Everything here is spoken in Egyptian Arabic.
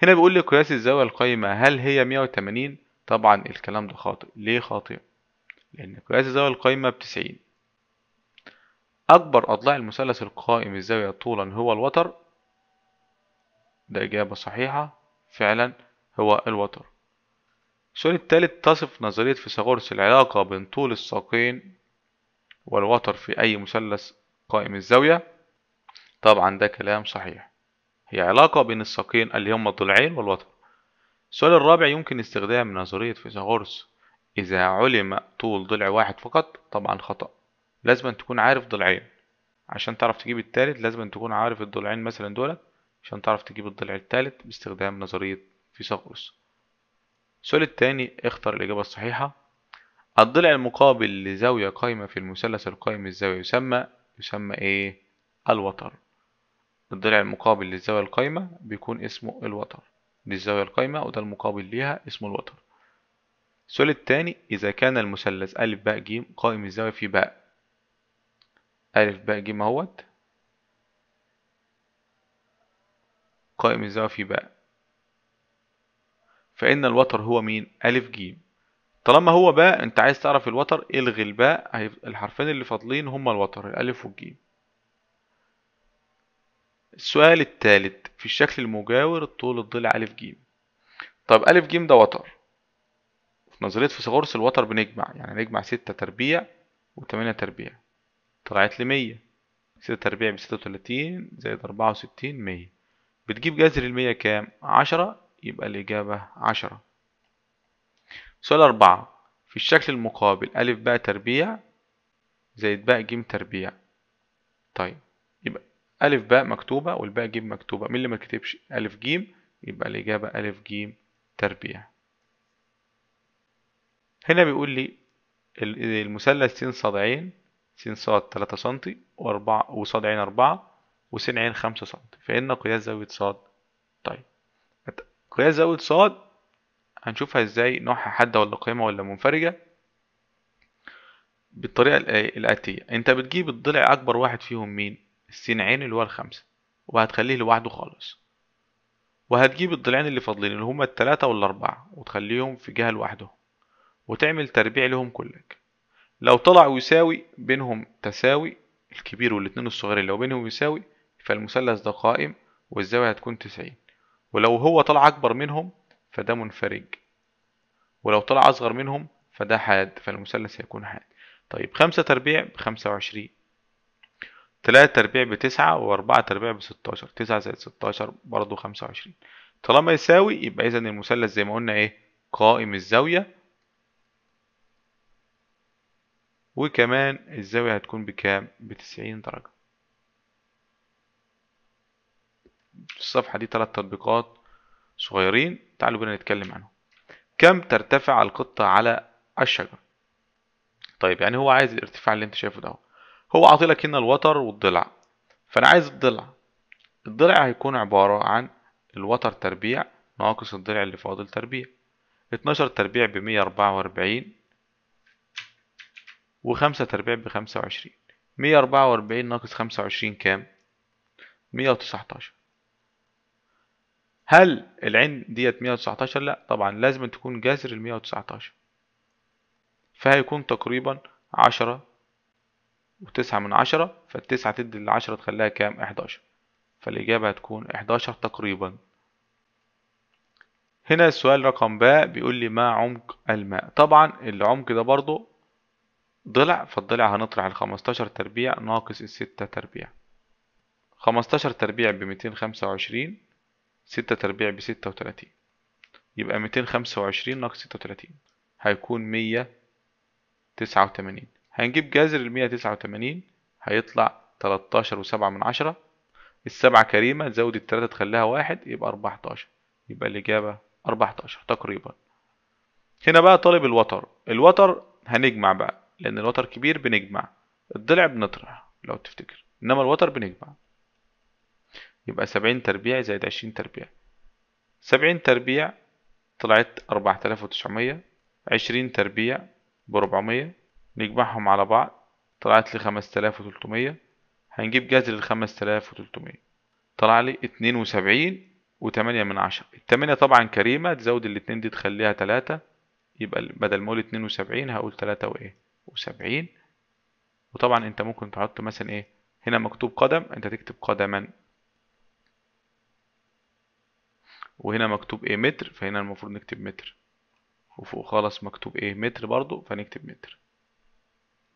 هنا بيقول لي قياس الزاوية القايمة هل هي 180؟ طبعا الكلام ده خاطئ. ليه خاطئ؟ لأن قياس الزاوية القايمة ب90. أكبر أضلاع المثلث القائم الزاوية طولا هو الوتر، ده إجابة صحيحة فعلا هو الوتر. السؤال الثالث، تصف نظرية فيثاغورس العلاقة بين طول الساقين والوتر في أي مثلث قائم الزاوية؟ طبعا ده كلام صحيح، هي علاقة بين الساقين اللي هما الضلعين والوتر. السؤال الرابع، يمكن استخدام نظرية فيثاغورس إذا علم طول ضلع واحد فقط؟ طبعا خطأ، لازم تكون عارف ضلعين عشان تعرف تجيب التالت، لازم تكون عارف الضلعين مثلا دولت عشان تعرف تجيب الضلع التالت باستخدام نظرية فيثاغورس. السؤال الثاني، اختر الإجابة الصحيحة. الضلع المقابل لزاوية قائمة في المثلث القائم الزاوية يسمى إيه؟ الوتر. الضلع المقابل للزاوية القائمة بيكون اسمه الوتر، دي الزاوية القائمة وده المقابل ليها اسمه الوتر. السؤال الثاني، إذا كان المثلث أ ب ج قائم الزاوية في باء، أ ب ج اهوت قائم الزاوية في باء، فإن الوتر هو مين؟ أ ج. طالما هو باء أنت عايز تعرف الوتر، الغي الباء، الحرفين اللي فاضلين هما الوتر، الألف والجيم. السؤال الثالث، في الشكل المجاور طول الضلع أ ج. طب أ ج ده وتر، في نظرية فيثاغورس الوتر بنجمع، يعني نجمع 6 تربيع و8 تربيع، طلعت لي 100. 6 تربيع ب36 زائد 64 100، بتجيب جذر 100 كام؟ 10، يبقى الإجابة 10. سؤال 4، في الشكل المقابل أ باء تربيع زائد باء ج تربيع. طيب يبقى أ باء مكتوبة والباء ج مكتوبة، مين اللي ما كتبش؟ أ ج، يبقى الإجابة أ ج تربيع. هنا بيقول لي المثلث س ص ع، س ص 3 سم و4 وص ع 4 وس ع 5 سم، فإن قياس زاوية ص. طيب قياس زاوية ص هنشوفها ازاي، نوعها حادة ولا قائمة ولا منفرجة؟ بالطريقة الآتية، انت بتجيب الضلع أكبر واحد فيهم مين؟ السين عين اللي هو 5، وهتخليه لوحده خالص، وهتجيب الضلعين اللي فاضلين اللي هما 3 وال4 وتخليهم في جهة لوحدهم، وتعمل تربيع لهم كلك. لو طلعوا يساوي بينهم تساوي الكبير والاتنين الصغيرين، لو بينهم يساوي فالمثلث ده قائم والزاوية هتكون 90، ولو هو طلع أكبر منهم فده منفرج، ولو طلع أصغر منهم فده حاد، فالمثلث هيكون حاد. طيب 5 تربيع ب25، 3 تربيع ب9، و4 تربيع ب16، 9 زائد 16 برضو 25. طالما يساوي يبقى إذا المثلث زي ما قلنا إيه؟ قائم الزاوية، وكمان الزاوية هتكون بكام؟ ب90 درجة. في الصفحة دي 3 تطبيقات صغيرين، تعالوا بينا نتكلم عنهم. كم ترتفع القطة على الشجر؟ طيب يعني هو عايز الارتفاع اللي انت شايفه ده، هو عاطي لك هنا الوتر والضلع، فانا عايز الضلع. الضلع هيكون عبارة عن الوتر تربيع ناقص الضلع اللي فاضل تربيع. 12 تربيع ب144، و5 تربيع ب25. 144 ناقص 25 كام؟ 119. هل العين ديت 119؟ لا طبعا، لازم تكون جذر ال 119، فهيكون تقريبا 10.9، فالتسعة تدي ال10 تخليها كام؟ 11، فالإجابة هتكون 11 تقريبا. هنا السؤال رقم باء بيقول لي ما عمق الماء؟ طبعا العمق ده برضو ضلع، فالضلع هنطرح 15 تربيع ناقص 6 تربيع. 15 تربيع ب225، 6 تربيع ب36، يبقى 225 ناقص 36 هيكون 189. هنجيب جذر 189 هيطلع 13.7. السبعة كريمة، تزود التلاتة تخليها 1 يبقى 14، يبقى الإجابة 14 تقريبا. هنا بقى طالب الوتر، الوتر هنجمع بقى لأن الوتر كبير بنجمع، الضلع بنطرح لو تفتكر، إنما الوتر بنجمع. يبقى 70 تربيع زائد 20 تربيع. 70 تربيع طلعت 4900، 20 تربيع ب400، نجمعهم على بعض طلعت لي 5300. هنجيب جذر ال 5300 طلع لي 72 و8 من 10. التمانية طبعا كريمة، تزود الاتنين دي تخليها 3، يبقى بدل ما اقول 72 هقول تلاتة وايه وسبعين. وطبعا انت ممكن تحط مثلا ايه، هنا مكتوب قدم، انت تكتب قدما، وهنا مكتوب ايه متر، فهنا المفروض نكتب متر، وفوق خالص مكتوب ايه متر برضو، فنكتب متر.